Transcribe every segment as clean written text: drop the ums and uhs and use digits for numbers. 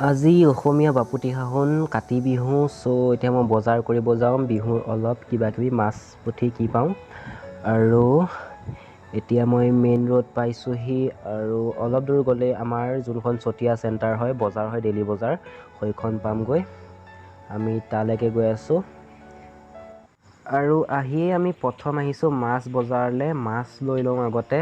আজি অসমীয়া বাপুতি সাহোন কাতি বিহু। চ' এতিয়া মই বজাৰ কৰিব যাওঁ, বিহুৰ অলপ কিবা কিবি মাছ পুঠি কি পাওঁ। আৰু এতিয়া মই মেইন ৰোড পাইছোঁহি আৰু অলপ দূৰ গ'লেই আমাৰ যোনখন চতিয়া চেণ্টাৰ হয়, বজাৰ হয়, ডেইলি বজাৰ, সেইখন পামগৈ। আমি তালৈকে গৈ আছোঁ। আৰু আহিয়ে আমি প্ৰথম আহিছোঁ মাছ বজাৰলৈ। মাছ লৈ লওঁ আগতে,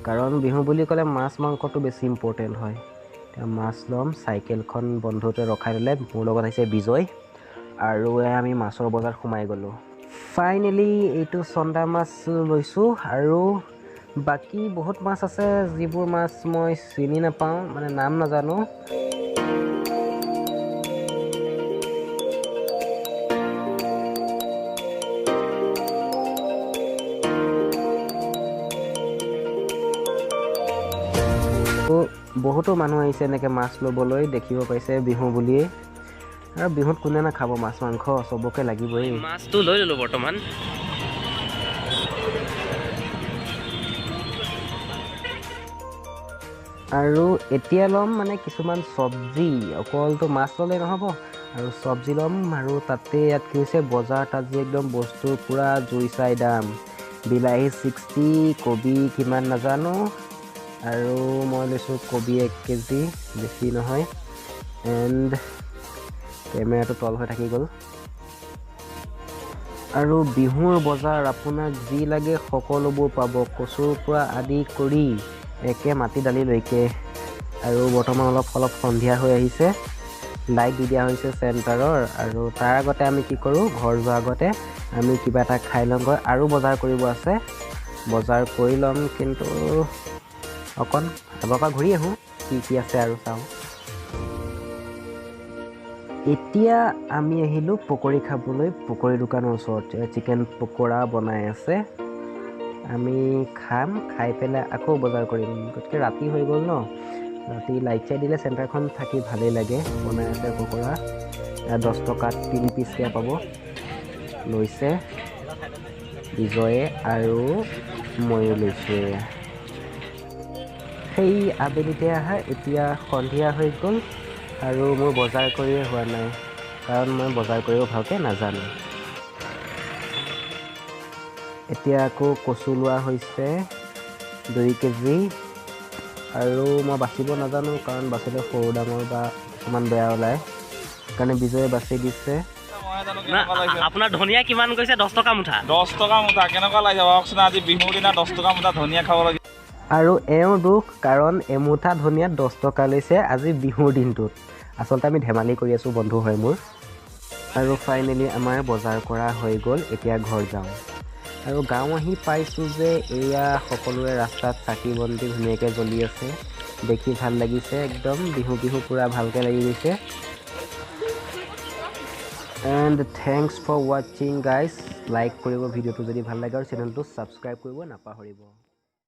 কাৰণ বিহু বুলি ক'লে মাছ মাংসটো বেছি ইম্পৰ্টেণ্ট হয়। এতিয়া মাছ ল'ম। চাইকেলখন বন্ধুতে ৰখাই ল'লে, মোৰ লগত আহিছে বিজয়। আৰু আমি মাছৰ বজাৰত সোমাই গ'লোঁ। ফাইনেলি এইটো চন্দা মাছ লৈছোঁ। আৰু বাকী বহুত মাছ আছে, যিবোৰ মাছ মই চিনি নাপাওঁ, মানে নাম নাজানো। বহুতো মানুহ আহিছে এনেকৈ মাছ ল'বলৈ, দেখিব পাইছে বিহু বুলিয়েই। আৰু বিহুত কোনে নাখাব মাছ মাংস, চবকে লাগিবই। মাছটো লৈ ল'লোঁ বৰ্তমান। আৰু এতিয়া ল'ম মানে কিছুমান চব্জি, অকলতো মাছ ল'লে নহ'ব, আৰু চব্জি ল'ম। আৰু তাতে ইয়াত কি হৈছে, বজাৰ তাত যে একদম বস্তুৰ পূৰা জুই চাই দাম। বিলাহী 60, কবি কিমান নাজানো। আৰু মই লৈছোঁ কবি 1 কেজি, বেছি নহয়। এণ্ড কেমেৰাটো তল হৈ থাকি গ'ল। আৰু বিহুৰ বজাৰ আপোনাক যি লাগে সকলোবোৰ পাব, কচুৰ পৰা আদি কৰি একে মাটি দালিলৈকে। আৰু বৰ্তমান অলপ অলপ সন্ধিয়া হৈ আহিছে, লাইট দি দিয়া হৈছে চেণ্টাৰৰ। আৰু তাৰ আগতে আমি কি কৰোঁ, ঘৰ যোৱাৰ আগতে আমি কিবা এটা খাই লওঁগৈ। আৰু বজাৰ কৰিব আছে, বজাৰ কৰি ল'ম, কিন্তু অকণ এবাৰ পৰা ঘূৰি আহোঁ, কি কি আছে আৰু চাওঁ। এতিয়া আমি আহিলোঁ পকৰি খাবলৈ, পকৰি দোকানৰ ওচৰত চিকেন পকৰা বনাই আছে। আমি খাম, খাই পেলাই আকৌ বজাৰ কৰিম। গতিকে ৰাতি হৈ গ'ল ন, ৰাতি লাইট চাইট দিলে চেণ্টাৰখন থাকি ভালেই লাগে। বনাই আছে পকৰা, 10 টকাত 3 পিচকৈ পাব। লৈছে বিজয়ে আৰু ময়ো লৈছোঁ। সেই আবেলিতে অহা, এতিয়া সন্ধিয়া হৈ গ'ল আৰু মোৰ বজাৰ কৰিয়ে হোৱা নাই, কাৰণ মই বজাৰ কৰিব ভালকৈ নাজানো। এতিয়া আকৌ কচু লোৱা হৈছে 2 কেজি। আৰু মই বাচিব নাজানো, কাৰণ বাচিলে সৰু ডাঙৰ বা কিছুমান বেয়া ওলায়, সেইকাৰণে বিজয়ে বাচি দিছে। আপোনাৰ ধনিয়া কিমান কৈছে? 10 টকা মুঠা। 10 টকা মুঠা কেনেকুৱা লাগিছে ভাবকচোন, আজি বিহুৰ দিনা 10 টকা মুঠা ধনিয়া খাব লাগে। আৰু এওঁৰ দুখ, কাৰণ এমুঠা ধনিয়াত 10 টকা লৈছে আজি বিহুৰ দিনটোত। আচলতে আমি ধেমালি কৰি আছোঁ, বন্ধু হয় মোৰ। আৰু ফাইনেলি আমাৰ বজাৰ কৰা হৈ গ'ল, এতিয়া ঘৰ যাওঁ। আৰু গাঁও আহি পাইছোঁ যে এয়া সকলোৰে ৰাস্তাত চাকি বন্তি ধুনীয়াকৈ জ্বলি আছে, দেখি ভাল লাগিছে একদম। বিহু বিহু পূৰা ভালকৈ লাগি গৈছে। And thanks for watching guys. Like কৰিব ভিডিঅ'টো যদি ভাল লাগে আৰু চেনেলটো ছাবস্ক্ৰাইব কৰিব নাপাহৰিব।